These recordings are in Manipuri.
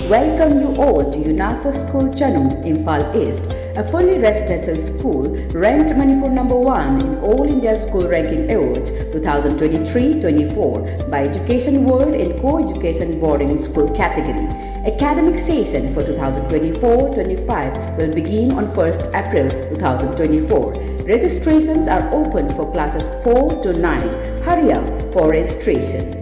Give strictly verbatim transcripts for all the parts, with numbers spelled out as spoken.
Welcome you all to UNACO School Chanum, Imphal East, a fully residential school ranked Manipur number one in All India School Ranking Awards twenty twenty-three twenty-four by Education World in Co-Education Boarding School category. Academic session for twenty twenty-four twenty-five will begin on first April twenty twenty-four. Registrations are open for classes four to nine. Hurry up for registration.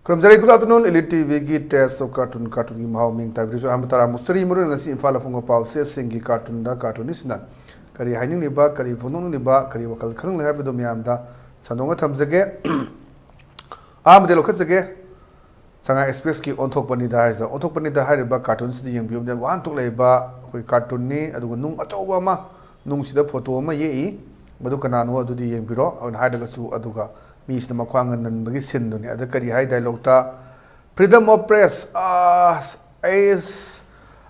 ꯈꯨꯔꯨꯝꯖꯔꯤ꯫ Good afternoon, Elite T ꯚꯤꯒꯤ Taste of Cartoon, ꯀꯥꯔꯇꯨꯟꯒꯤ ꯃꯍꯥꯎ ꯃꯤꯡ ꯇꯥꯕꯤꯔꯤꯁꯨ ꯑꯍꯥꯟꯕ ꯇꯔꯥꯃꯨꯛ ꯆꯔꯤ ꯃꯔꯨꯑꯣꯏꯅ ꯉꯁꯤ ꯏꯝꯐꯥꯜ ꯐꯣꯡꯕ ꯄꯥꯎꯆꯦꯁꯤꯡꯒꯤ ꯀꯥꯔꯇꯨꯟꯗ ꯀꯥꯔꯇꯨꯅꯤꯁꯤꯅ ꯀꯔꯤ ꯍꯥꯏꯅꯤꯡꯂꯤꯕ, ꯀꯔꯤ ꯐꯣꯡꯗꯣꯛꯅꯤꯡꯂꯤꯕ, ꯀꯔꯤ ꯋꯥꯈꯜ ꯈꯜꯂꯤꯕ ꯍꯥꯏꯕꯗꯨ ꯃꯌꯥꯝꯗ ꯁꯟꯗꯣꯛꯅ ꯊꯝꯖꯒꯦ꯫ ꯑꯍꯥꯟꯕꯗ ꯂꯧꯈꯠꯆꯒꯦ꯫ ꯁꯉꯥꯏ ꯑꯦꯛꯁꯄ꯭ꯔꯦꯁꯀꯤ ꯑꯣꯟꯊꯣꯛꯄꯅꯤꯗ ꯍꯥꯏꯔꯤꯁꯤꯗ, ꯑꯣꯟꯊꯣꯛꯄꯅꯤꯗ ꯍꯥꯏꯔꯤꯕ ꯀꯥꯔꯇꯨꯟꯁꯤꯗ ꯌꯦꯡꯕꯤꯌꯨ꯫ ꯋꯥꯍꯟꯊꯣꯛ ꯂꯩꯕ ꯑꯩꯈꯣꯏ ꯀꯥꯔꯇꯨꯟꯅꯤ, ꯑꯗꯨꯒ ꯅꯨꯡ ꯑꯆꯧꯕ ꯑꯃ, ꯅꯨꯡꯁꯤꯗ ꯐꯣꯇꯣ ꯑꯃ ꯌꯦꯛꯏ꯫ ꯃꯗꯨ ꯀꯅꯥꯅꯣ ꯑꯗꯨꯗꯤ ꯌꯦꯡꯕꯤꯔꯣ꯫ ꯑꯗꯨꯅ ꯍꯥꯏꯔꯒꯁꯨ, ꯑꯗꯨꯒ ꯃꯤꯁꯤꯅ ꯃꯈ꯭ꯋꯥꯡ ꯉꯟꯅꯟꯕꯒꯤ ꯁꯤꯟꯗꯨꯅꯤ꯫ ꯑꯗ ꯀꯔꯤ ꯍꯥꯏ ꯗꯥꯏꯂꯣꯛꯇ? "Freedom of press, ꯑꯥ, ꯑꯩꯁ,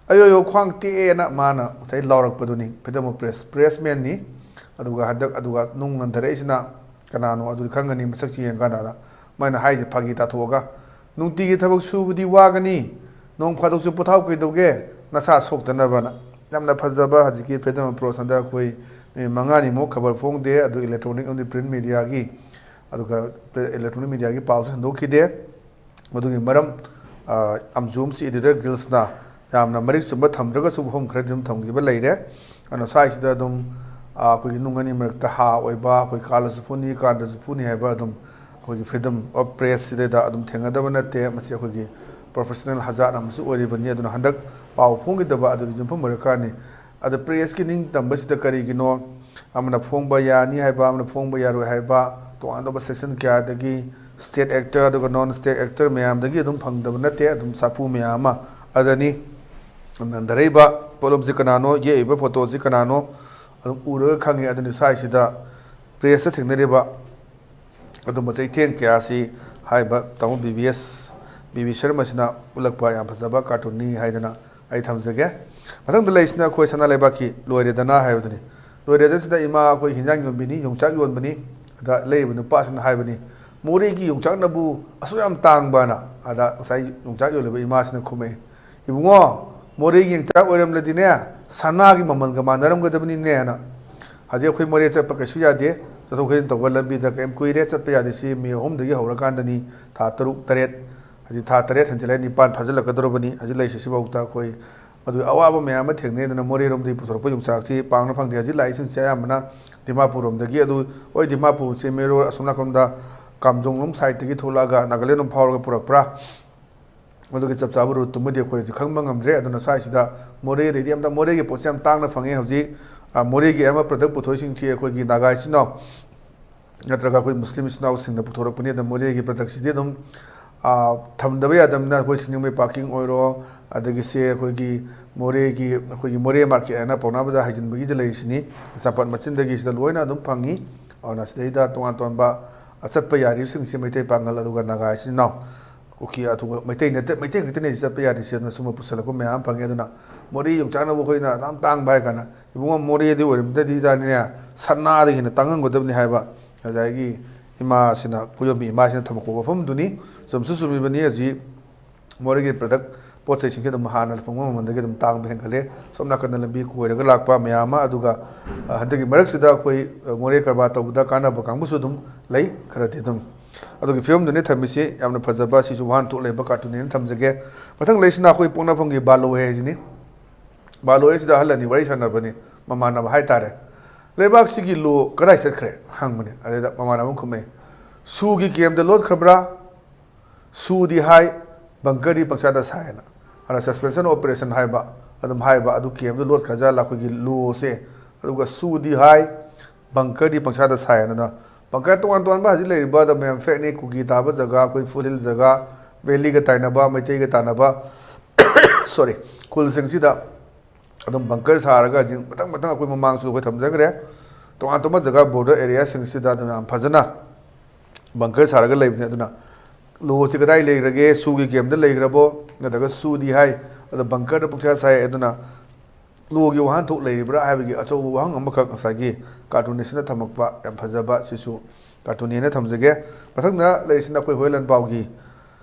ꯑꯌꯣ, ꯑꯌꯣ, ꯈ꯭ꯋꯥꯡ ꯇꯦꯛꯑꯦꯅ" ꯃꯥꯅ ꯉꯁꯥꯏ ꯂꯥꯎꯔꯛꯄꯗꯨꯅꯤ꯫ Freedom of press, ꯄ꯭ꯔꯦꯁꯃꯦꯟꯅꯤ꯫ ꯑꯗꯨꯒ ꯍꯟꯗꯛ, ꯑꯗꯨꯒ ꯅꯨꯡ ꯅꯟꯊꯔꯛꯏꯁꯤꯅ ꯀꯅꯥꯅꯣ ꯑꯗꯨꯗꯤ ꯈꯪꯒꯅꯤ, ꯃꯁꯛꯁꯤ ꯌꯦꯡꯀꯥꯟꯗ꯫ ꯃꯥꯅ ꯍꯥꯏꯁꯦ ꯐꯥꯒꯤ ꯇꯥꯊꯣꯛꯑꯒ, "ꯅꯨꯡꯇꯤꯒꯤ ꯊꯕꯛ ꯁꯨꯕꯗꯤ ꯋꯥꯒꯅꯤ, ꯅꯣꯡ ꯐꯥꯗꯣꯛꯁꯨ ꯄꯣꯊꯥꯎ ꯀꯩꯗꯧꯒꯦ, ꯅꯁꯥ ꯁꯣꯛꯇꯅꯕꯅ"꯫ ꯌꯥꯝꯅ ꯐꯖꯕ ꯍꯧꯖꯤꯛꯀꯤ Freedom of Press ꯍꯟꯗꯛ ꯑꯩꯈꯣꯏ ꯅꯨꯃꯤꯠ ꯃꯉꯥꯅꯤꯃꯨꯛ ꯈꯕꯔ ꯐꯣꯡꯗꯦ, ꯑꯗꯨ electronic ꯑꯃꯗꯤ print mediaꯒꯤ, ꯑꯗꯨꯒ electronic mediaꯒꯤ ꯄꯥꯎꯁꯨ ꯁꯟꯗꯣꯛꯈꯤꯗꯦ꯫ ꯃꯗꯨꯒꯤ ꯃꯔꯝ, ꯑ, ꯑꯝꯖꯨꯝꯁꯤ editor ꯒꯤꯜꯁꯅ ꯌꯥꯝꯅ ꯃꯔꯤꯛ ꯆꯨꯝꯕ ꯊꯝꯗ꯭ꯔꯒꯁꯨ ꯃꯐꯝ ꯈꯔꯗꯤ ꯑꯗꯨꯝ ꯊꯝꯈꯤꯕ ꯂꯩꯔꯦ꯫ ꯑꯗꯨꯅ ꯁ꯭ꯋꯥꯏꯁꯤꯗ ꯑꯗꯨꯝ, ꯑ, ꯑꯩꯈꯣꯏꯒꯤ ꯅꯨꯡ ꯑꯅꯤ ꯃꯔꯛꯇ ꯍꯥ ꯑꯣꯏꯕ, ꯑꯩꯈꯣꯏ ꯀꯥꯂꯁꯨ ꯐꯨꯅꯤ, ꯀꯥꯟꯗꯁꯨ ꯐꯨꯅꯤ ꯍꯥꯏꯕ ꯑꯗꯨꯝ ꯑꯩꯈꯣꯏꯒꯤ Freedom of Press ꯁꯤꯗꯩꯗ ꯑꯗꯨꯝ ꯊꯦꯡꯅꯗꯕ ꯅꯠꯇꯦ꯫ ꯃꯁꯤ ꯑꯩꯈꯣꯏꯒꯤ professional ꯍꯖꯥꯠ ꯑꯃꯁꯨ ꯑꯣꯏꯔꯤꯕꯅꯤ꯫ ꯑꯗꯨꯅ ꯍꯟꯗꯛ ꯄꯥꯎ ꯐꯣꯡꯈꯤꯗꯕ ꯑꯗꯨꯗ ꯌꯨꯝꯐꯝ ꯑꯣꯏꯔꯀꯥꯟꯅꯤ꯫ ꯑꯗ ꯄ꯭ꯔꯦꯁꯀꯤ ꯅꯤꯡꯇꯝꯕꯁꯤꯗ ꯀꯔꯤꯒꯤꯅꯣ? ꯑꯃꯅ ꯐꯣꯡꯕ ꯌꯥꯅꯤ ꯍꯥꯏꯕ, ꯑꯃꯅ ꯐꯣꯡꯕ ꯌꯥꯔꯣꯏ ꯍꯥꯏꯕ, ꯇꯣꯉꯥꯟ ꯇꯣꯉꯥꯟꯕ section ꯀꯌꯥꯗꯒꯤ state actor ꯑꯗꯨꯒ non state actor ꯃꯌꯥꯝꯗꯒꯤ ꯑꯗꯨꯝ ꯐꯪꯗꯕ ꯅꯠꯇꯦ, ꯑꯗꯨꯝ ꯁꯥꯐꯨ ꯃꯌꯥꯝ ꯑꯃ꯫ ꯑꯗꯅꯤ ꯅꯟꯊꯔꯛꯏꯕ ꯄꯣꯠꯂꯨꯝꯁꯤ ꯀꯅꯥꯅꯣ, ꯌꯦꯛꯏꯕ ꯐꯣꯇꯣꯁꯤ ꯀꯅꯥꯅꯣ, ꯑꯗꯨꯝ ꯎꯔꯒ ꯈꯪꯉꯤ꯫ ꯑꯗꯨꯅꯤ ꯁ꯭ꯋꯥꯏꯁꯤꯗ ꯄ꯭ꯔꯦꯁꯇ ꯊꯦꯡꯅꯔꯤꯕ ꯑꯗꯨꯝꯕ ꯆꯩꯊꯦꯡ ꯀꯌꯥꯁꯤ ꯍꯥꯏꯔꯤꯕ ꯇꯥꯃꯣ ꯕꯤ ꯕꯤ ꯑꯦꯁ, ꯕꯤ ꯕꯤ ꯁꯔꯃꯁꯤꯅ ꯎꯠꯂꯛꯄ ꯌꯥꯝ ꯐꯖꯕ ꯀꯥꯔꯇꯨꯟꯅꯤ ꯍꯥꯏꯗꯅ ꯑꯩ ꯊꯝꯖꯒꯦ꯫ ꯃꯊꯪꯗ ꯂꯩꯔꯤꯁꯤꯅ ꯑꯩꯈꯣꯏ ꯁꯅꯥ ꯂꯩꯕꯥꯛꯀꯤ ꯂꯣꯏꯔꯦꯗꯅ ꯍꯥꯏꯕꯗꯨꯅꯤ꯫ ꯂꯣꯏꯔꯦꯗꯁꯤꯗ ꯏꯃꯥ ꯑꯩꯈꯣꯏ ꯍꯤꯟꯖꯥꯡ ꯌꯣꯟꯕꯤꯅꯤ, ꯌꯣꯡꯆꯥꯛ ꯌꯣꯟꯕꯅꯤ꯫ ꯑꯗ ꯂꯩꯔꯤꯕ ꯅꯨꯄꯥꯁꯤꯅ ꯍꯥꯏꯕꯅꯤ, "ꯃꯣꯔꯦꯒꯤ ꯌꯣꯡꯆꯥꯛꯅꯕꯨ ꯑꯁꯨꯛ ꯌꯥꯝ ꯇꯥꯡꯕꯅ?" ꯑꯗ ꯉꯁꯥꯏ ꯌꯣꯡꯆꯥꯛ ꯌꯣꯜꯂꯤꯕ ꯏꯃꯥꯁꯤꯅ ꯈꯨꯝꯃꯛꯏ, "ꯏꯕꯨꯡꯉꯣ, ꯃꯣꯔꯦꯒꯤ ꯌꯣꯡꯆꯥꯛ ꯑꯣꯏꯔꯝꯂꯗꯤꯅꯦ, ꯁꯅꯥꯒꯤ ꯃꯃꯜꯒ ꯃꯥꯟꯅꯔꯝꯒꯗꯕꯅꯤꯅꯦꯅ"꯫ ꯍꯧꯖꯤꯛ ꯑꯩꯈꯣꯏ ꯃꯣꯔꯦ ꯆꯠꯄ ꯀꯩꯁꯨ ꯌꯥꯗꯦ, ꯆꯠꯊꯣꯛ ꯆꯠꯁꯤꯟ ꯇꯧꯕ ꯂꯝꯕꯤꯗ ꯀꯔꯤꯝ ꯀꯨꯏꯔꯦ ꯆꯠꯄ ꯌꯥꯗꯦ꯫ ꯁꯤ ꯃꯦ ꯑꯍꯨꯝꯗꯒꯤ ꯍꯧꯔꯀꯥꯟꯗꯅꯤ, ꯊꯥ ꯇꯔꯨꯛ, ꯇꯔꯦꯠ, ꯍꯧꯖꯤꯛ ꯊꯥ ꯇꯔꯦꯠ ꯍꯟꯖꯤꯜꯂꯦ, ꯅꯤꯄꯥꯟ ꯐꯥꯖꯤꯜꯂꯛꯀꯗꯧꯔꯕꯅꯤ꯫ ꯍꯧꯖꯤꯛ ꯂꯩꯔꯤꯁꯦ ꯁꯤꯐꯥꯎꯗ ꯑꯩꯈꯣꯏ ꯃꯗꯨꯒꯤ ꯑꯋꯥꯕ ꯃꯌꯥꯝ ꯑꯃ ꯊꯦꯡꯅꯩ꯫ ꯑꯗꯨꯅ ꯃꯣꯔꯦꯔꯣꯝꯗꯒꯤ ꯄꯨꯊꯣꯔꯛꯄ ꯌꯣꯡꯆꯥꯛꯁꯤ ꯄꯥꯡꯅ ꯐꯪꯗꯦ꯫ ꯍꯧꯖꯤꯛ ꯂꯥꯛꯏꯁꯤꯡꯁꯦ ꯑꯌꯥꯝꯕꯅ ꯗꯤꯃꯥꯄꯨꯔꯔꯣꯝꯗꯒꯤ, ꯑꯗꯨ ꯍꯣꯏ, ꯗꯤꯃꯥꯄꯨꯔꯁꯦ ꯃꯦꯔꯣ ꯑꯁꯣꯝ ꯅꯥꯀꯟꯗ ꯀꯥꯝꯖꯣꯡꯂꯣꯝ ꯁꯥꯏꯠꯇꯒꯤ ꯊꯣꯛꯂꯛꯑꯒ ꯅꯥꯒꯥꯂꯦꯟꯂꯣꯝ ꯐꯥꯎꯔꯒ ꯄꯨꯔꯛꯄ꯭ꯔꯥ, ꯃꯗꯨꯒꯤ ꯆꯞ ꯆꯥꯕ ꯔꯨꯠꯇꯨꯃꯗꯤ ꯑꯩꯈꯣꯏ ꯍꯧꯖꯤꯛ ꯈꯪꯕ ꯉꯝꯗ꯭ꯔꯦ꯫ ꯑꯗꯨꯅ ꯁ꯭ꯋꯥꯏꯁꯤꯗ ꯃꯣꯔꯦꯗꯩꯗꯤ ꯑꯝꯇ, ꯃꯣꯔꯦꯒꯤ ꯄꯣꯠꯁꯦ ꯌꯥꯝ ꯇꯥꯡꯅ ꯐꯪꯉꯦ ꯍꯧꯖꯤꯛ꯫ ꯑ, ꯃꯣꯔꯦꯒꯤ ꯑꯌꯥꯝꯕ ꯄ꯭ꯔꯗꯛ ꯄꯨꯊꯣꯛꯏꯁꯤꯡꯁꯤ ꯑꯩꯈꯣꯏꯒꯤ ꯅꯥꯒꯥ ꯏꯆꯤꯟ ꯏꯅꯥꯎ ꯅꯠꯇ꯭ꯔꯒ ꯑꯩꯈꯣꯏ ꯃꯨꯁꯂꯤꯝ ꯏꯆꯤꯟ ꯏꯅꯥꯎꯁꯤꯡꯅ ꯄꯨꯊꯣꯔꯛꯄꯅꯤ꯫ ꯑꯗ ꯃꯣꯔꯦꯒꯤ ꯄ꯭ꯔꯗꯛꯁꯤꯗꯤ ꯑꯗꯨꯝ, ꯑ, ꯊꯝꯗꯕ ꯌꯥꯗꯕꯅꯤꯅ ꯑꯩꯈꯣꯏ ꯁꯤꯡꯖꯃꯩ ꯄꯥꯔꯀꯤꯡ ꯑꯣꯏꯔꯣ, ꯑꯗꯒꯤ ꯁꯦ ꯑꯩꯈꯣꯏꯒꯤ ꯃꯣꯔꯦꯒꯤ, ꯑꯩꯈꯣꯏꯒꯤ ꯃꯣꯔꯦ ꯃꯥꯔꯀꯦꯠ ꯍꯥꯏꯅ ꯄꯥꯎꯅꯥ ꯕꯖꯥꯔ ꯍꯥꯏꯖꯤꯟꯕꯒꯤꯗ ꯂꯩꯔꯤꯁꯤꯅꯤ꯫ ꯑꯆꯥꯄꯣꯠ ꯃꯆꯤꯟꯗꯒꯤ ꯁꯤꯗ ꯂꯣꯏꯅ ꯑꯗꯨꯝ ꯐꯪꯉꯤ꯫ ꯑꯗꯨꯅ ꯁꯤꯗꯩꯗ ꯇꯣꯉꯥꯟ ꯇꯣꯉꯥꯟꯕ ꯆꯠꯄ ꯌꯥꯔꯤꯕꯁꯤꯡꯁꯤ ꯃꯩꯇꯩ ꯄꯥꯉꯜ ꯑꯗꯨꯒ ꯅꯥꯒꯥ ꯏꯆꯤꯟ ꯏꯅꯥꯎ, ꯀꯨꯀꯤ ꯑꯗꯨꯒ ꯃꯩꯇꯩ ꯅꯠꯇꯦ, ꯃꯩꯇꯩ ꯈꯛꯇꯅꯦ ꯁꯤ ꯆꯠꯄ ꯌꯥꯔꯤꯁꯦ꯫ ꯑꯗꯨꯅ ꯁꯨꯝꯕ ꯄꯨꯁꯜꯂꯛꯄ ꯃꯌꯥꯝ ꯑꯃ ꯐꯪꯉꯦ꯫ ꯑꯗꯨꯅ ꯃꯣꯔꯦ ꯌꯣꯡꯆꯥꯛꯅꯕꯨ ꯑꯩꯈꯣꯏꯅ ꯑꯗꯨꯝ ꯇꯥꯡꯕ ꯍꯥꯏ ꯀꯥꯟꯗ, ꯏꯕꯨꯡꯉꯣ, ꯃꯣꯔꯦꯗꯤ ꯑꯣꯏꯔꯝꯗ꯭ꯔꯗꯤ ꯇꯥꯅꯤꯅꯦ, ꯁꯅꯥꯗꯒꯤ ꯍꯦꯟꯅ ꯇꯥꯡꯉꯝꯒꯗꯕꯅꯤ ꯍꯥꯏꯕ ꯉꯁꯥꯏꯒꯤ ꯏꯃꯥꯁꯤꯅ, ꯄꯨꯌꯣꯟꯕꯤ ꯏꯃꯥꯁꯤꯅ ꯊꯝꯃꯛꯄ ꯋꯥꯐꯝꯗꯨꯅꯤ꯫ ꯆꯨꯝꯁꯨ ꯆꯨꯝꯃꯤꯕꯅꯤ꯫ ꯍꯧꯖꯤꯛ ꯃꯣꯔꯦꯒꯤ ꯄ꯭ꯔꯗꯛ, ꯄꯣꯠ ꯆꯩꯁꯤꯡꯁꯦ ꯑꯗꯨꯝ ꯍꯥꯟꯅ ꯐꯪꯕ ꯃꯃꯜꯗꯒꯤ ꯑꯗꯨꯝ ꯇꯥꯡꯕ ꯍꯦꯟꯒꯠꯂꯦ꯫ ꯁꯣꯝ ꯅꯥꯀꯟꯗ ꯂꯝꯕꯤ ꯀꯣꯏꯔꯒ ꯂꯥꯛꯄ ꯃꯌꯥꯝ ꯑꯃ, ꯑꯗꯨꯒ, ꯑ, ꯍꯟꯗꯛꯀꯤ ꯃꯔꯛꯁꯤꯗ ꯑꯩꯈꯣꯏ, ꯑ, ꯃꯣꯔꯦ ꯀꯔꯕꯥꯔ ꯇꯧꯕꯗ ꯀꯥꯟꯅꯕ ꯀꯥꯡꯕꯨꯁꯨ ꯑꯗꯨꯝ ꯂꯩ, ꯈꯔꯗꯤ ꯑꯗꯨꯝ꯫ ꯑꯗꯨꯒꯤ ꯐꯤꯕꯝꯗꯨꯅꯤ ꯊꯝꯃꯤꯁꯤ꯫ ꯌꯥꯝꯅ ꯐꯖꯕ, ꯁꯤꯁꯨ ꯋꯥꯍꯟꯊꯣꯛ ꯂꯩꯕ ꯀꯥꯔꯇꯨꯟꯅꯦꯅ ꯊꯝꯖꯒꯦ꯫ ꯃꯊꯪ ꯂꯩꯁꯤꯅ ꯑꯩꯈꯣꯏ ꯄꯣꯛꯅꯐꯝꯒꯤ ꯕꯥꯂꯣ ꯍꯥꯏꯁꯤꯅꯤ꯫ ꯕꯥꯂꯣ ꯍꯥꯏꯁꯤꯗ ꯑꯍꯜ ꯑꯅꯤ ꯋꯥꯔꯤ ꯁꯥꯟꯅꯕꯅꯤ, ꯃꯃꯥꯟꯅꯕ ꯍꯥꯏꯇꯥꯔꯦ꯫ "ꯂꯩꯕꯥꯛꯁꯤꯒꯤ ꯂꯣ ꯀꯗꯥꯏ ꯆꯠꯈ꯭ꯔꯦ?" ꯍꯪꯕꯅꯤ꯫ ꯑꯗꯩꯗ ꯃꯃꯥꯟꯅꯕ ꯑꯃ ꯈꯨꯝꯃꯛꯑꯦ, "ꯁꯨꯒꯤ ꯀꯦꯝꯗ ꯂꯣꯠꯈ꯭ꯔꯕ꯭ꯔꯥ? ꯁꯨꯗꯤ ꯍꯥꯏ, ꯕꯪꯀꯔꯗꯤ ꯄꯪꯁꯥꯗ ꯁꯥꯏꯅ"꯫ ꯑꯗ ꯁꯁꯄꯦꯟꯁꯟ ꯑꯣꯄꯔꯦꯁꯟ ꯍꯥꯏꯕ, ꯑꯗꯨꯝ ꯍꯥꯏꯕ, ꯑꯗꯨ ꯀꯦꯝꯗ ꯂꯣꯠꯈ꯭ꯔꯖꯥꯠꯂ ꯑꯩꯈꯣꯏꯒꯤ ꯂꯣꯁꯦ? ꯑꯗꯨꯒ ꯁꯨꯗꯤ ꯍꯥꯏ, ꯕꯪꯀꯔꯗꯤ ꯄꯪꯁꯥꯗ ꯁꯥꯏ ꯍꯥꯏꯅ꯫ ꯕꯪꯀꯔ ꯇꯣꯉꯥꯟ ꯇꯣꯉꯥꯟꯕ ꯍꯧꯖꯤꯛ ꯂꯩꯔꯤꯕ ꯑꯗ ꯃꯌꯥꯝ ꯐꯦꯛꯅꯤ, ꯀꯨꯀꯤ ꯇꯥꯕ ꯖꯒꯥ, ꯑꯩꯈꯣꯏ ꯐꯨꯠꯍꯤꯜ ꯖꯒꯥ, ꯚꯦꯂꯤꯒ ꯇꯥꯏꯅꯕ, ꯃꯩꯇꯩꯒ ꯇꯥꯅꯕ, ꯁꯣꯔꯤ, ꯈꯨꯜꯁꯤꯡꯁꯤꯗ ꯑꯗꯨꯝ ꯕꯪꯀꯔ ꯁꯥꯔꯒ ꯍꯧꯖꯤꯛ ꯃꯊꯪ ꯃꯊꯪ ꯑꯩꯈꯣꯏ ꯃꯃꯥꯡꯁꯨ ꯑꯩꯈꯣꯏ ꯊꯝꯖꯈ꯭ꯔꯦ꯫ ꯇꯣꯉꯥꯟ ꯇꯣꯉꯥꯟꯕ ꯖꯒꯥ ꯕꯣꯔꯗꯔ ꯑꯦꯔꯤꯌꯥꯁꯤꯡꯁꯤꯗ ꯑꯗꯨꯝ ꯌꯥꯝ ꯐꯖꯅ ꯕꯪꯀꯔ ꯁꯥꯔꯒ ꯂꯩꯕꯅꯤ꯫ ꯑꯗꯨꯅ ꯂꯣꯁꯤ ꯀꯗꯥꯏ ꯂꯩꯈ꯭ꯔꯒꯦ? ꯁꯨꯒꯤ ꯀꯦꯝꯗ ꯂꯩꯈ꯭ꯔꯕꯣ? ꯅꯠꯇ꯭ꯔꯒ ꯁꯨꯗꯤ ꯍꯥꯏ, ꯑꯗꯣ ꯕꯪꯀꯔꯗ ꯄꯨꯡꯁꯥ ꯁꯥꯏ꯫ ꯑꯗꯨꯅ ꯂꯣꯒꯤ ꯋꯥꯍꯟꯊꯣꯛ ꯂꯩꯔꯤꯕ꯭ꯔꯥ ꯍꯥꯏꯕꯒꯤ ꯑꯆꯧꯕ ꯋꯥꯍꯪ ꯑꯃꯈꯛ ꯉꯁꯥꯏꯒꯤ ꯀꯥꯔꯇꯨꯅꯤꯁꯅ ꯊꯝꯃꯛꯄ ꯌꯥꯝ ꯐꯖꯕ ꯁꯤꯁꯨ ꯀꯥꯔꯇꯨꯟꯅꯦꯅ ꯊꯝꯖꯒꯦ꯫ ꯃꯊꯪꯗ ꯂꯩꯔꯤꯁꯤꯅ ꯑꯩꯈꯣꯏ ꯍꯣꯏ ꯂꯥꯟꯄꯥꯎꯒꯤ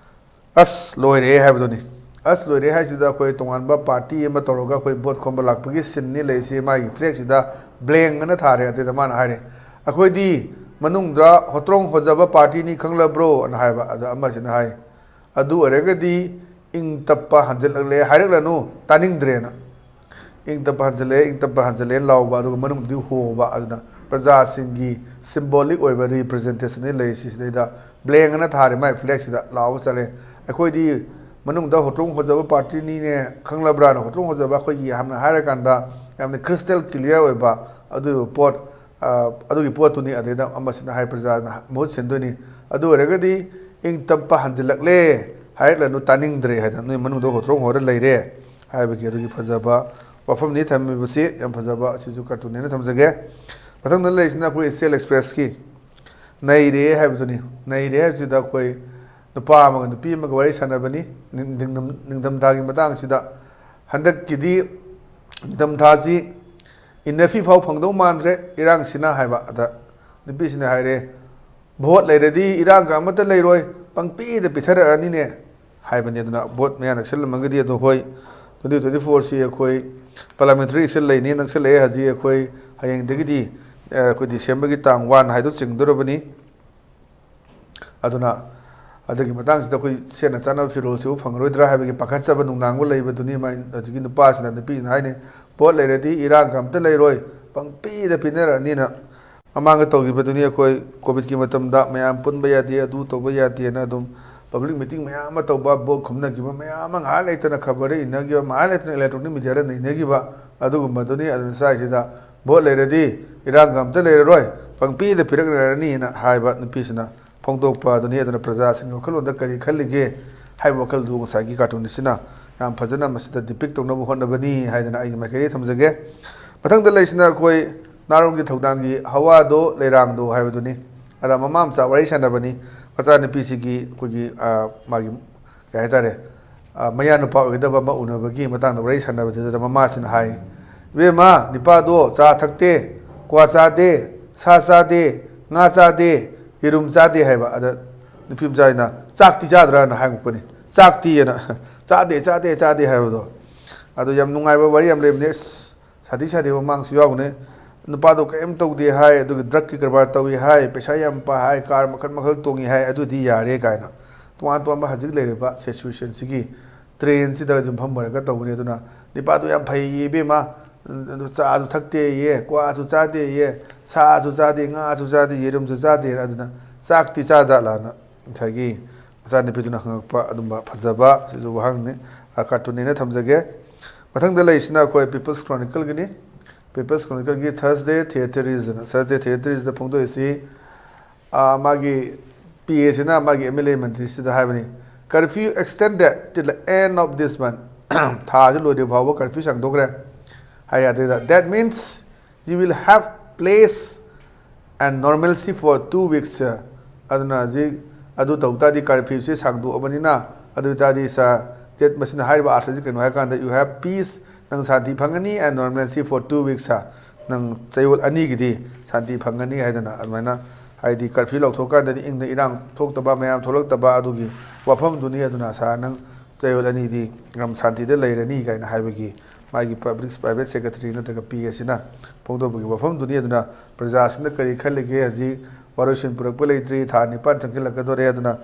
"ꯑꯁ ꯂꯣꯏꯔꯦ" ꯍꯥꯏꯕꯗꯨꯅꯤ꯫ "ꯑꯁ ꯂꯣꯏꯔꯦ" ꯍꯥꯏꯁꯤꯗ ꯑꯩꯈꯣꯏ ꯇꯣꯉꯥꯟꯕ ꯄꯥꯔꯇꯤ ꯑꯃ ꯇꯧꯔꯒ ꯑꯩꯈꯣꯏ ꯚꯣꯠ ꯈꯣꯝꯕ ꯂꯥꯛꯄꯒꯤ ꯁꯤꯟꯅꯤ ꯂꯩꯔꯤꯁꯤ꯫ ꯃꯥꯒꯤ ꯐ꯭ꯂꯦꯛꯁꯤꯗ ꯕ꯭ꯂꯦꯡ ꯑꯅ ꯊꯥꯔꯦ꯫ ꯑꯗꯨꯗ ꯃꯥꯅ ꯍꯥꯏꯔꯦ, "ꯑꯩꯈꯣꯏꯗꯤ ꯃꯅꯨꯡꯗ ꯍꯣꯇ꯭ꯔꯣꯡ ꯍꯣꯖꯕ ꯄꯥꯔꯇꯤꯅꯤ, ꯈꯪꯂꯕ꯭ꯔꯣ?" ꯑꯅ ꯍꯥꯏꯕ꯫ ꯑꯗ ꯑꯃꯁꯤꯅ ꯍꯥꯏ, "ꯑꯗꯨ ꯑꯣꯏꯔꯒꯗꯤ ꯏꯪ ꯇꯞꯄ ꯍꯟꯖꯤꯜꯂꯛꯂꯦ ꯍꯥꯏꯔꯛꯂꯅꯨ, ꯇꯥꯅꯤꯡꯗ꯭ꯔꯦꯅ꯫ ꯏꯪ ꯇꯞꯄ ꯍꯟꯖꯤꯜꯂꯛꯑꯦ, ꯏꯪ ꯇꯞꯄ ꯍꯟꯖꯤꯜꯂꯛꯑꯦꯅ ꯂꯥꯎꯕ, ꯑꯗꯨꯒ ꯃꯅꯨꯡꯗꯤ ꯍꯣꯕ꯫ ꯑꯗꯨꯅ ꯄ꯭ꯔꯖꯥꯁꯤꯡꯒꯤ ꯁꯤꯝꯕꯣꯂꯤꯛ ꯑꯣꯏꯕ ꯔꯤꯄ꯭ꯔꯖꯦꯟꯇꯦꯁꯟꯅꯤ ꯂꯩꯔꯤꯁꯤ꯫ ꯁꯤꯗꯩꯗ ꯕ꯭ꯂꯦꯡ ꯑꯅ ꯊꯥꯔꯦ ꯃꯥꯏ ꯐ꯭ꯂꯦꯛꯁꯤꯗ ꯂꯥꯎꯕ ꯆꯠꯂꯦ꯫ ꯑꯩꯈꯣꯏꯗꯤ ꯃꯅꯨꯡꯗ ꯍꯣꯇ꯭ꯔꯣꯡ ꯍꯣꯖꯕ ꯄꯥꯔꯇꯤꯅꯤꯅꯦ, ꯈꯪꯂꯕ꯭ꯔꯥꯅ?" ꯍꯣꯇ꯭ꯔꯣꯡ ꯍꯣꯖꯕ ꯑꯩꯈꯣꯏꯒꯤ ꯌꯥꯝꯅ ꯍꯥꯏꯔꯀꯥꯟꯗ ꯌꯥꯝꯅ ꯀ꯭ꯔꯤꯁꯇꯦꯜ ꯀ꯭ꯂꯤꯌꯥꯔ ꯑꯣꯏꯕ ꯑꯗꯨꯒꯤ ꯄꯣꯠ, ꯑ, ꯑꯗꯨꯒꯤ ꯄꯣꯠꯇꯨꯅꯤ꯫ ꯑꯗꯩꯗ ꯑꯃꯁꯤꯅ ꯍꯥꯏ, "ꯄ꯭ꯔꯖꯥꯅ ꯃꯍꯨꯠ ꯁꯤꯟꯗꯣꯏꯅꯤ꯫ ꯑꯗꯨ ꯑꯣꯏꯔꯒꯗꯤ ꯏꯪ ꯇꯞꯄ ꯍꯟꯖꯤꯜꯂꯛꯂꯦ ꯍꯥꯏꯔꯛꯂꯅꯨ, ꯇꯥꯅꯤꯡꯗ꯭ꯔꯦ" ꯍꯥꯏꯗꯅ, "ꯅꯣꯏ ꯃꯅꯨꯡꯗ ꯍꯣꯇ꯭ꯔꯣꯡ ꯍꯣꯔ ꯂꯩꯔꯦ" ꯍꯥꯏꯕꯒꯤ ꯑꯗꯨꯒꯤ ꯐꯖꯕ ꯋꯥꯐꯝꯅꯤ ꯊꯝꯃꯤꯕꯁꯤ꯫ ꯌꯥꯝ ꯐꯖꯕ, ꯑꯁꯤꯁꯨ ꯀꯥꯔꯇꯨꯟꯅꯦꯅ ꯊꯝꯖꯒꯦ꯫ ꯃꯊꯪꯗ ꯂꯩꯔꯤꯁꯤꯅ ꯑꯩꯈꯣꯏ ꯏꯆꯦꯜ ꯑꯦꯛꯁꯄ꯭ꯔꯦꯁꯀꯤ "ꯅꯩꯔꯦ" ꯍꯥꯏꯕꯗꯨꯅꯤ꯫ "ꯅꯩꯔꯦ" ꯍꯥꯏꯕꯁꯤꯗ ꯑꯩꯈꯣꯏ ꯅꯨꯄꯥ ꯑꯃꯒ ꯅꯨꯄꯤ ꯑꯃꯒ ꯋꯥꯔꯤ ꯁꯥꯟꯅꯕꯅꯤ꯫ ꯅꯤꯡ-, ꯅꯤꯡꯊꯝ-, ꯅꯤꯡꯊꯝꯊꯥꯒꯤ ꯃꯇꯥꯡꯁꯤꯗ, "ꯍꯟꯗꯛꯀꯤꯗꯤ ꯅꯤꯡꯊꯝꯊꯥꯁꯤ ꯏꯟꯅꯐꯤ ꯐꯥꯎ ꯐꯪꯗꯧ ꯃꯥꯟꯗ꯭ꯔꯦ, ꯏꯔꯥꯡꯁꯤꯅ" ꯍꯥꯏꯕ꯫ ꯑꯗ ꯅꯨꯄꯤꯁꯤꯅ ꯍꯥꯏꯔꯦ, "ꯚꯣꯠ ꯂꯩꯔꯗꯤ ꯏꯔꯥꯡꯒ ꯑꯃꯠꯇ ꯂꯩꯔꯣꯏ, ꯄꯪꯄꯤꯗ ꯄꯤꯊꯔꯛꯑꯅꯤꯅꯦ" ꯍꯥꯏꯕꯅꯤ꯫ ꯑꯗꯨꯅ ꯚꯣꯠ ꯃꯌꯥ ꯅꯛꯁꯜꯂꯝꯃꯒꯗꯤ ꯑꯗꯣ ꯍꯣꯏ, twenty twenty-four ꯁꯤ ꯑꯩꯈꯣꯏ parliamentary election ꯂꯩꯅꯤ, ꯅꯛꯁꯜꯂꯛꯑꯦ ꯍꯧꯖꯤꯛ꯫ ꯑꯩꯈꯣꯏ ꯍꯌꯦꯡꯗꯒꯤꯗꯤ, ꯑ, ꯑꯩꯈꯣꯏ December ꯒꯤ ꯇꯥꯡ one ꯍꯥꯏꯗꯣ ꯆꯤꯡꯗꯣꯔꯕꯅꯤ꯫ ꯑꯗꯨꯅ ꯑꯗꯨꯒꯤ ꯃꯇꯥꯡꯁꯤꯗ ꯑꯩꯈꯣꯏ ꯁꯦꯠꯅ ꯆꯥꯅꯕ ꯐꯤꯔꯣꯜꯁꯤꯕꯨ ꯐꯪꯉꯔꯣꯏꯗ꯭ꯔꯥ ꯍꯥꯏꯕꯒꯤ ꯄꯥꯈꯠꯆꯕ ꯅꯨꯡꯅꯥꯡꯕ ꯂꯩꯕꯗꯨꯅꯤ꯫ ꯃꯥꯏ ꯍꯧꯖꯤꯛꯀꯤ ꯅꯨꯄꯥꯁꯤꯅ ꯅꯨꯄꯤꯁꯤꯅ ꯍꯥꯏꯅꯤ, "ꯚꯣꯠ ꯂꯩꯔꯗꯤ ꯏꯔꯥꯡꯒ ꯑꯝꯇ ꯂꯩꯔꯣꯏ, ꯄꯪꯄꯤꯗ ꯄꯤꯅꯔꯅꯤꯅ"꯫ ꯃꯃꯥꯡꯗ ꯇꯧꯈꯤꯕꯗꯨꯅꯤ ꯑꯩꯈꯣꯏ COVID ꯀꯤ ꯃꯇꯝꯗ ꯃꯌꯥꯝ ꯄꯨꯟꯕ ꯌꯥꯗꯦ, ꯑꯗꯨ ꯇꯧꯕ ꯌꯥꯗꯦꯅ ꯑꯗꯨꯝ public meeting ꯃꯌꯥꯝ ꯑꯃ ꯇꯧꯕ, ꯚꯣꯠ ꯈꯨꯝꯅꯈꯤꯕ ꯃꯌꯥꯝ ꯑꯃ, ꯉꯥꯏꯍꯥꯛ ꯂꯩꯇꯅ ꯈꯕꯔꯗ ꯏꯟꯅꯈꯤꯕ, ꯉꯥꯏꯍꯥꯛ ꯂꯩꯇꯅ electronic media ꯗ ꯅꯩꯅꯈꯤꯕ ꯑꯗꯨꯒꯨꯝꯕꯗꯨꯅꯤ꯫ ꯑꯗꯨꯅ ꯁ꯭ꯋꯥꯏꯁꯤꯗ ꯚꯣꯠ ꯂꯩꯔꯗꯤ ꯏꯔꯥꯡꯒ ꯑꯝꯇ ꯂꯩꯔꯔꯣꯏ, ꯄꯪꯄꯤꯗ ꯄꯤꯔꯛꯅꯔꯅꯤꯅ ꯍꯥꯏꯕ ꯅꯨꯄꯤꯁꯤꯅ ꯐꯣꯡꯗꯣꯛꯄ ꯑꯗꯨꯅꯤ꯫ ꯑꯗꯨꯅ ꯄ꯭ꯔꯖꯥꯁꯤꯡꯒꯤ ꯋꯥꯈꯜꯂꯣꯟꯗ ꯀꯔꯤ ꯈꯜꯂꯤꯒꯦ ꯍꯥꯏꯕ ꯋꯥꯈꯜꯗꯨ ꯉꯁꯥꯏꯒꯤ ꯀꯥꯔꯇꯨꯟꯁꯤꯅ ꯌꯥꯝ ꯐꯖꯅ ꯃꯁꯤꯗ depict ꯇꯧꯅꯕ ꯍꯣꯠꯅꯕꯅꯤ ꯍꯥꯏꯗꯅ ꯑꯩꯒꯤ ꯃꯥꯏꯀꯩꯗꯒꯤ ꯊꯝꯖꯒꯦ꯫ ꯃꯊꯪꯗ ꯂꯩꯁꯤꯅ ꯑꯩꯈꯣꯏ ꯅꯥꯔꯣꯟꯒꯤ ꯊꯧꯗꯥꯡꯒꯤ ꯍꯋꯥꯗꯣ ꯂꯩꯔꯥꯡꯗꯣ ꯍꯥꯏꯕꯗꯨꯅꯤ꯫ ꯑꯗ ꯃꯃꯥ ꯃꯆꯥ ꯋꯥꯔꯤ ꯁꯥꯟꯅꯕꯅꯤ꯫ ꯃꯆꯥꯅꯨꯄꯤꯁꯤꯒꯤ ꯑꯩꯈꯣꯏꯒꯤ, ꯑ, ꯃꯥꯒꯤ ꯀꯩ ꯍꯥꯏꯇꯥꯔꯦ, ꯑ, ꯃꯌꯥ ꯅꯨꯄꯥ ꯑꯣꯏꯒꯗꯕ ꯑꯃ ꯎꯅꯕꯒꯤ ꯃꯇꯥꯡꯗ ꯋꯥꯔꯤ ꯁꯥꯟꯅꯕꯗꯨꯗ ꯃꯃꯥꯁꯤꯅ ꯍꯥꯏ, "ꯏꯕꯦꯝꯃ, ꯅꯤꯄꯥꯗꯣ ꯆꯥ ꯊꯛꯇꯦ, ꯀ꯭ꯋꯥ ꯆꯥꯗꯦ, ꯁꯥ ꯆꯥꯗꯦ, ꯉꯥ ꯆꯥꯗꯦ, ꯌꯦꯔꯨꯝ ꯆꯥꯗꯦ" ꯍꯥꯏꯕ꯫ ꯑꯗ ꯅꯨꯄꯤ ꯃꯆꯥꯁꯤꯅ, "ꯆꯥꯛꯇꯤ ꯆꯥꯗ꯭ꯔꯥꯅ?" ꯍꯪꯉꯛꯄꯅꯤ꯫ "ꯆꯥꯛꯇꯤꯑꯅ?" "ꯆꯥꯗꯦ, ꯆꯥꯗꯦ, ꯆꯥꯗꯦ" ꯍꯥꯏꯕꯗꯣ꯫ ꯑꯗꯣ ꯌꯥꯝ ꯅꯨꯡꯉꯥꯏꯕ ꯋꯥꯔꯤ ꯌꯥꯝ ꯂꯩꯕꯅꯦ꯫ ꯑꯁ, ꯁꯥꯊꯤ ꯁꯥꯊꯤꯕ ꯃꯃꯥꯡꯁꯨ ꯌꯥꯎꯕꯅꯦ꯫ ꯅꯨꯄꯥꯗꯣ ꯀꯔꯤꯝ ꯇꯧꯗꯦ ꯍꯥꯏ, ꯑꯗꯨꯒ drug ꯀꯤ ꯀꯔꯕꯥꯔ ꯇꯧꯏ ꯍꯥꯏ, ꯄꯩꯁꯥ ꯌꯥꯝ ꯄꯥꯏ ꯍꯥꯏ, car ꯃꯈꯜ ꯃꯈꯜ ꯇꯣꯡꯉꯤ ꯍꯥꯏ, ꯑꯗꯨꯗꯤ ꯌꯥꯔꯦ ꯀꯥꯏꯅ꯫ ꯇꯣꯉꯥꯟ ꯇꯣꯉꯥꯟꯕ ꯍꯧꯖꯤꯛ ꯂꯩꯔꯤꯕ situation ꯁꯤꯒꯤ trend ꯁꯤꯗ ꯌꯨꯝꯐꯝ ꯑꯣꯏꯔꯒ ꯇꯧꯕꯅꯤ꯫ ꯑꯗꯨꯅ ꯅꯤꯄꯥꯗꯣ ꯌꯥꯝ ꯐꯩꯌꯦ ꯏꯕꯦꯝꯃ, ꯑꯗꯨ ꯆꯥꯁꯨ ꯊꯛꯇꯦꯌꯦ, ꯀ꯭ꯋꯥꯁꯨ ꯆꯥꯗꯦꯌꯦ, ꯁꯥꯁꯨ ꯆꯥꯗꯦ, ꯉꯥꯁꯨ ꯆꯥꯗꯦ, ꯌꯦꯔꯨꯝꯁꯨ ꯆꯥꯗꯦ꯫ ꯑꯗꯨꯅ ꯆꯥꯛꯇꯤ ꯆꯥ ꯖꯥꯠꯂꯥꯅ ꯉꯁꯥꯏꯒꯤ ꯃꯆꯥꯅꯨꯄꯤꯗꯨꯅ ꯍꯪꯉꯛꯄ ꯑꯗꯨꯝꯕ ꯐꯖꯕ ꯁꯤꯁꯨ ꯋꯥꯍꯪꯅꯤ꯫ ꯑ, cartoon ꯅꯦꯅ ꯊꯝꯖꯒꯦ꯫ ꯃꯊꯪꯗ ꯂꯩꯔꯤꯁꯤꯅ ꯑꯩꯈꯣꯏ People's Chronicle Guinea. People's Chronicle ꯒꯤ Thursday Theatres ꯑꯅ, Thursday Theatres ꯗ ꯐꯣꯡꯗꯣꯛꯏꯁꯤ, ꯑ, ꯃꯥꯒꯤ P A ꯁꯤꯅ ꯃꯥꯒꯤ M L A ꯃꯟꯇ꯭ꯔꯤꯁꯤꯗ ꯍꯥꯏꯕꯅꯤ, "Curfew extended till the end of this month." ꯊꯥꯁꯤ ꯂꯣꯏꯗ꯭ꯔꯤ ꯐꯥꯎꯕ curfew ꯁꯥꯡꯗꯣꯛꯈ꯭ꯔꯦ ꯍꯥꯏꯔꯦ꯫ ꯑꯗꯨꯗ, "That means you will have place and normalcy for two weeks, sir." ꯑꯗꯨꯅ ꯍꯧꯖꯤꯛ ꯑꯗꯨ ꯇꯧ ꯇꯥꯔꯗꯤ, curfew ꯁꯦ ꯁꯥꯡꯗꯣꯛꯑꯕꯅꯤꯅ, ꯑꯗꯨ ꯑꯣꯏ ꯇꯥꯔꯗꯤ, sir, date ꯃꯁꯤꯅ ꯍꯥꯏꯔꯤꯕ ꯑꯥꯔꯊꯁꯤ ꯀꯩꯅꯣ ꯍꯥꯏ ꯀꯥꯟꯗ, "You have peace", ꯅꯪ ꯁꯥꯟꯇꯤ ꯐꯪꯒꯅꯤ, "and normalcy for two weeks, sir", ꯅꯪ ꯆꯌꯣꯜ ꯑꯅꯤꯒꯤꯗꯤ ꯁꯥꯟꯇꯤ ꯐꯪꯒꯅꯤ ꯍꯥꯏꯗꯅ, ꯑꯗꯨꯃꯥꯏꯅ, ꯍꯥꯏꯗꯤ, curfew ꯂꯧꯊꯣꯛꯀꯥꯟꯗꯗꯤ ꯏꯪꯅ ꯏꯔꯥꯡ ꯊꯣꯛꯇꯕ, ꯃꯌꯥꯝ ꯊꯣꯛꯂꯛꯇꯕ ꯑꯗꯨꯒꯤ ꯋꯥꯐꯝꯗꯨꯅꯤ꯫ ꯑꯗꯨꯅ, sir, ꯅꯪ ꯆꯌꯣꯜ ꯑꯅꯤꯗꯤ ꯌꯥꯝ ꯁꯥꯟꯇꯤꯗ ꯂꯩꯔꯅꯤ ꯀꯥꯏꯅ ꯍꯥꯏꯕꯒꯤ ꯃꯥꯒꯤ Public Private Secretary ꯅꯠꯇ꯭ꯔꯒ P A ꯁꯤꯅ ꯐꯣꯡꯗꯣꯛꯄꯒꯤ ꯋꯥꯐꯝꯗꯨꯅꯤ꯫ ꯑꯗꯨꯅ ꯄ꯭ꯔꯖꯥꯁꯤꯡꯅ ꯀꯔꯤ ꯈꯜꯂꯤꯒꯦ? ꯍꯧꯖꯤꯛ ꯋꯥꯔꯣꯏꯁꯤꯟ ꯄꯨꯔꯛꯄ ꯂꯩꯇ꯭ꯔꯤ, ꯊꯥ ꯅꯤꯄꯥꯟ ꯆꯪꯁꯤꯜꯂꯛꯀꯗꯣꯔꯦ꯫ ꯑꯗꯨꯅ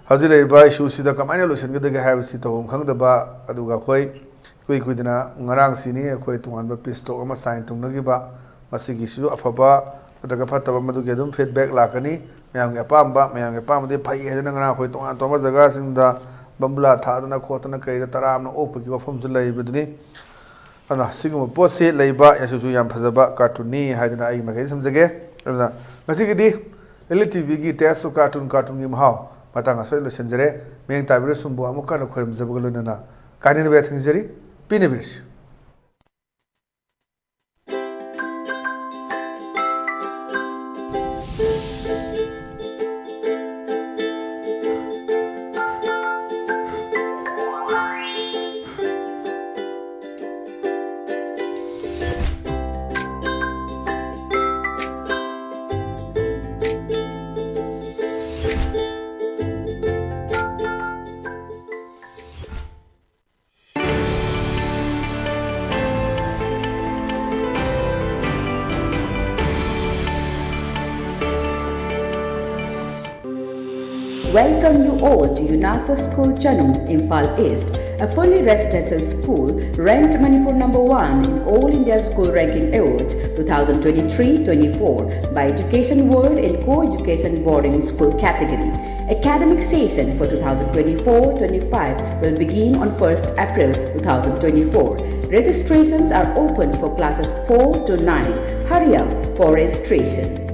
ꯍꯧꯖꯤꯛ ꯂꯩꯔꯤꯕ issue ꯁꯤꯗ ꯀꯃꯥꯏꯅ ꯂꯣꯏꯁꯤꯟꯒꯗꯒꯦ ꯍꯥꯏꯕꯁꯤ ꯇꯧꯐꯝ ꯈꯪꯗꯕ, ꯑꯗꯨꯒ ꯑꯩꯈꯣꯏ ꯏꯀꯨꯏ ꯀꯨꯏꯗꯅ ꯉꯔꯥꯡꯁꯤꯅꯤ ꯑꯩꯈꯣꯏ ꯇꯣꯉꯥꯟꯕ peace talk ꯑꯃ sign ꯇꯧꯅꯈꯤꯕ꯫ ꯃꯁꯤꯒꯤꯁꯤꯁꯨ ꯑꯐꯕ ꯅꯠꯇ꯭ꯔꯒ ꯐꯠꯇꯕ, ꯃꯗꯨꯒꯤ ꯑꯗꯨꯝ feedback ꯂꯥꯛꯀꯅꯤ꯫ ꯃꯌꯥꯝꯒꯤ ꯑꯄꯥꯝꯕ, ꯃꯌꯥꯝꯒꯤ ꯑꯄꯥꯝꯕꯗꯤ ꯐꯩ ꯍꯥꯏꯗꯅ ꯉꯔꯥꯡ ꯑꯩꯈꯣꯏ ꯇꯣꯉꯥꯟ ꯇꯣꯉꯥꯟꯕ ꯖꯒꯥꯁꯤꯡꯗ ꯕꯝꯕꯨꯂꯥ ꯊꯥꯗꯅ ꯈꯣꯠꯇꯅ ꯀꯩꯗ ꯇꯔꯥꯝꯅ ꯑꯣꯛꯄꯒꯤ ꯋꯥꯐꯝꯁꯨ ꯂꯩꯕꯗꯨꯅꯤ꯫ ꯑꯗꯨꯅ ꯁꯤꯒꯨꯝꯕ ꯄꯣꯠꯁꯤ ꯂꯩꯕ, ꯌꯥꯁꯨꯁꯨ ꯌꯥꯝ ꯐꯖꯕ cartoon ꯅꯤ ꯍꯥꯏꯗꯅ ꯑꯩꯒꯤ ꯃꯥꯏꯀꯩꯗ ꯊꯝꯖꯒꯦ꯫ ꯑꯗꯨꯅ ꯉꯁꯤꯒꯤꯗꯤ L T V ꯒꯤ Taste of Cartoon, cartoon ꯒꯤ ꯃꯍꯥꯎ ꯃꯇꯥꯡ ꯑꯁꯤꯗ ꯂꯣꯏꯁꯤꯟꯖꯔꯦ꯫ ꯃꯌꯦꯡ ꯇꯥꯕꯤꯔ ꯁꯨꯝꯕꯨ ꯑꯃꯨꯛ ꯍꯟꯅ ꯈꯣꯏꯔꯝꯖꯕꯒ ꯂꯣꯏꯅꯅ ꯀꯥꯏꯅꯅꯕ ꯌꯥꯊꯪ ꯅꯤꯖꯔꯤ꯫ ꯄꯦꯟꯅꯕꯤꯔꯁꯤ꯫ Welcome you all to UNAPO School Chanung, Imphal East, a fully residential school ranked Manipur number one in All India School Ranking Awards twenty twenty-three twenty-four by Education World in Co-Education Boarding School category. Academic session for twenty twenty-four twenty-five will begin on first April twenty twenty-four. Registrations are open for classes four to nine. Hurry up for registration.